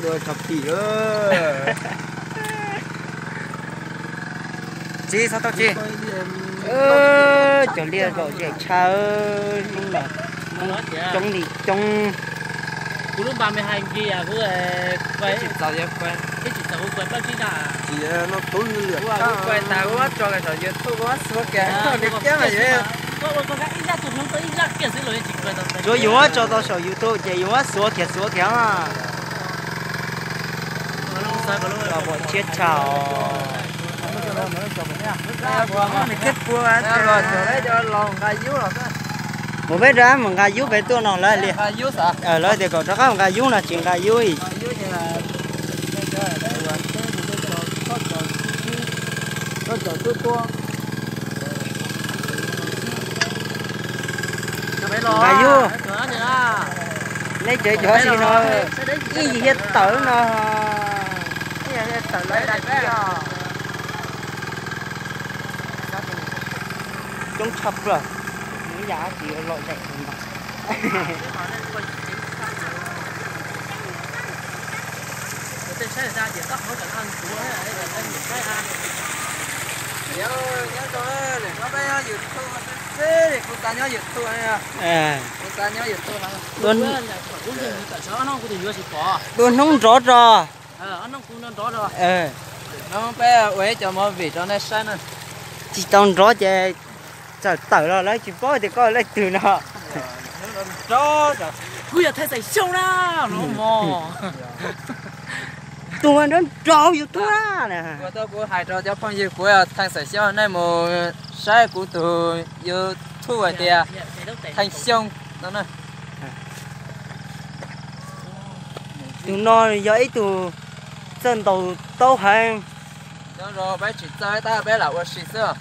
Tso pim. Tsis txhob tau tsis. Cov liaj zaum zem tshaj, coob li coob. Kuv lub npa me hais nkis kuv tsis txaus kuv kuv tsis txaus kuv kuv pab tsis da. Tsis no tub lwm kuv kuv tas kuv muab tso saum YouTube kuv muab xuav kiag li kiab mas yus ib zaj tus hnub tau ib zaj kiag xwb los tsis kuv tau. Tsuav yus muab tso tau saum YouTube ces yus muab xuav kiag xuav kiag mas. Pom tshiab tshaj os. Mus peb rov qab mus nqa yub pem tuaj no lawv li. Lawv tias kom rov qab mus nqa yub no tsis nqa yub. Nqa yub. Neb tsev cov si no ib yig hiab tawm no. Coob tshaj plaws. Ib yam tsis lom zem. Dua hnub nrov ro. Peb ua ib co movie rau nej saib na. Tsis tau nrov ces txawm tawm los lawv tsis paub tias koj leej twg no. Kuv yog Theej Xaim Xyooj na, no mog. Tus nrov nrov YouTube na. Kuv hais rau cov phooj ywg kuv yog Theej Xaim Xyooj, nej mus saib kuv tus YouTube hais tias Theej Xyooj no na. Tus no yog ib tug txawj ntaus taub heev. Nyob zoo, peb tsis txawj tab peb lam ua si xwb.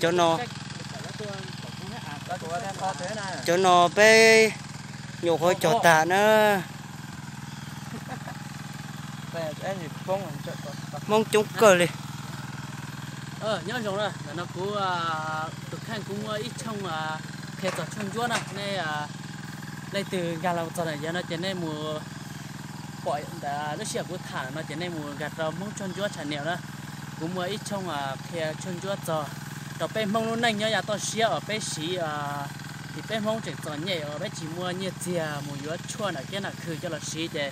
Cov no, cov no peb nyuam qhuav cog tas na. Hmoob coob kawg li. Nyob zoo na, ntawm no kuv tus kheej kuv muaj ib tshooj qhia txog tshuaj ntsuab na, nej leej twg nkag los txog ntawm yog no ces nej mus pom ntawm lub sij hawm kuv tham no ces nej mus nkag rau Hmoob Tshuaj Ntsuab channel na. Kuv muaj ib tshooj qhia tshuaj ntsuab txog rau peb Hmoob lub neej nyob yav toj siab uas peb siv, vim peb Hmoob tseem txom nyem uas peb tsis muaj nyiaj txiag mus yuav tshuaj nam kiab nam khw coj los siv ces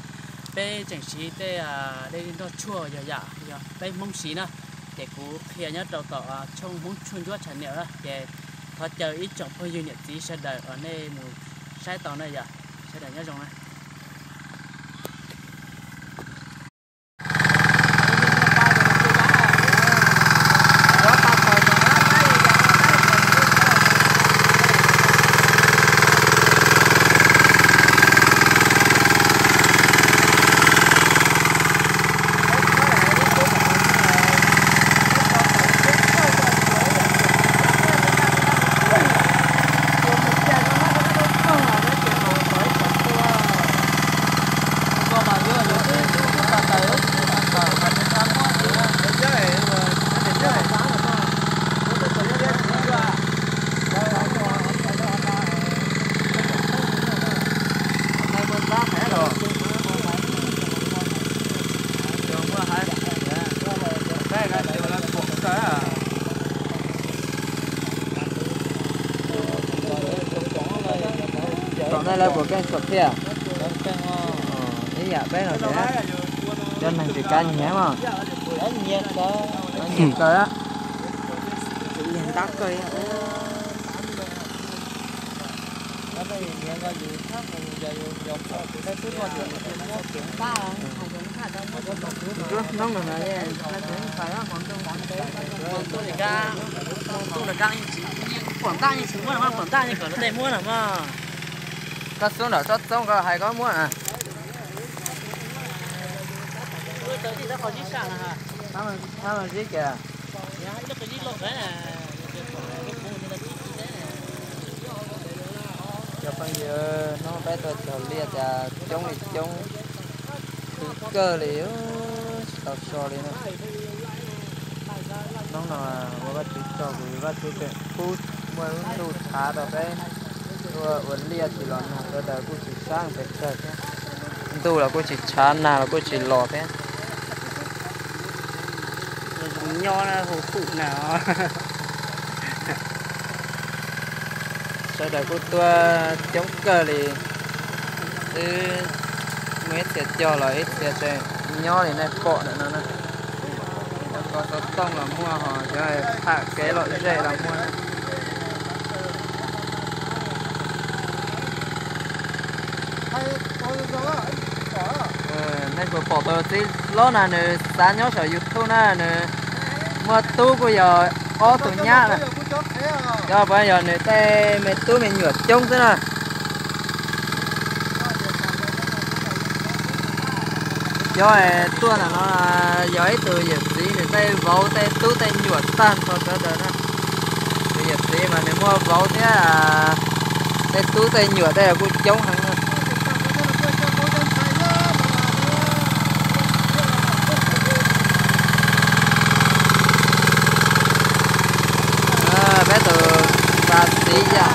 peb tseem siv tej dej nroj tshuaj yog yam yog peb Hmoob siv na. Ces kuv qhia nyob rau tom tshooj Hmoob Tshuaj Ntsuab channel na, ces thov caw ib tsoom phooj ywg niam txiv sawv daws uas nej mus saib tau na yom. Sawv daws nyob zoo na. Tom no lawv puas keej tshua thiab? Ib yam peb no thiab. Cov neeg tsis kav nyiav mas. Nyiav kawg. Ntsuab hnub no, pom ntaj yeej tsis muab, pom ntaj yeej kom luag tej muab no mas. Koj xub nram tsob txoob koj hais koj muab na. Thab los zib kiag. Cov phooj ywg, hnub peb tuaj cog liaj cas coob li coob, khwv kawg li, tsis tau so li na. Hnub no ua Vajtswv tsaug, Vajtswv tseem pub Muaj lub ntuj tshav rau peb tuaj ua liaj tsis los nag, sawv daws kuj tsis sab pes tsawg thiab. Ntuj los kuj tsis tshav, nag los kuj tsis los thiab. Nyob na hu pum na. Sawv daws kuj tuaj coob kawg li, twb muaj ib txhia cog los ib txhia tseem nyob li nej pom ntawm no na. Cov kov xov tooj los muaj, ho cov pham kev lom zem los muaj na. Nej puas pom tus txiv hlob na, nws xav nyob saum YouTube na, nws muaj tub kuj yog ob tug nyab na. Cov puav yog nws tej me tub me nyuam coob xwb na. Cov tuaj ntawm no yog ib tug yawm txiv, nws tej vauv tej tub tej nyuam tag nrho sawv daws na. Tus yawm txiv mas nws muaj vauv thiab tej tub tej nyuam tej kuj coob heev na. Peb tus Vas Txiv Yaj.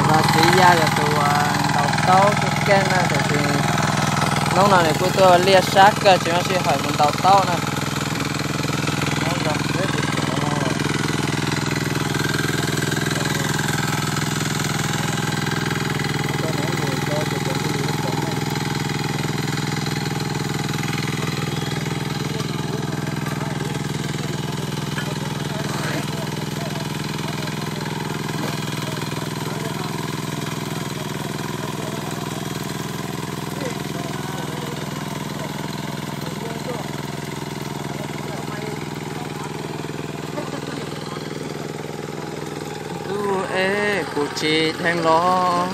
Vas Txiv Yaj yog tus uas ntaus taub keej keej na, tiam sis hnub no nws kuj tuaj liaj sab kawg tsis muaj sij hawm mus ntaus taub na. Ntuj es kuv tsis dheev los.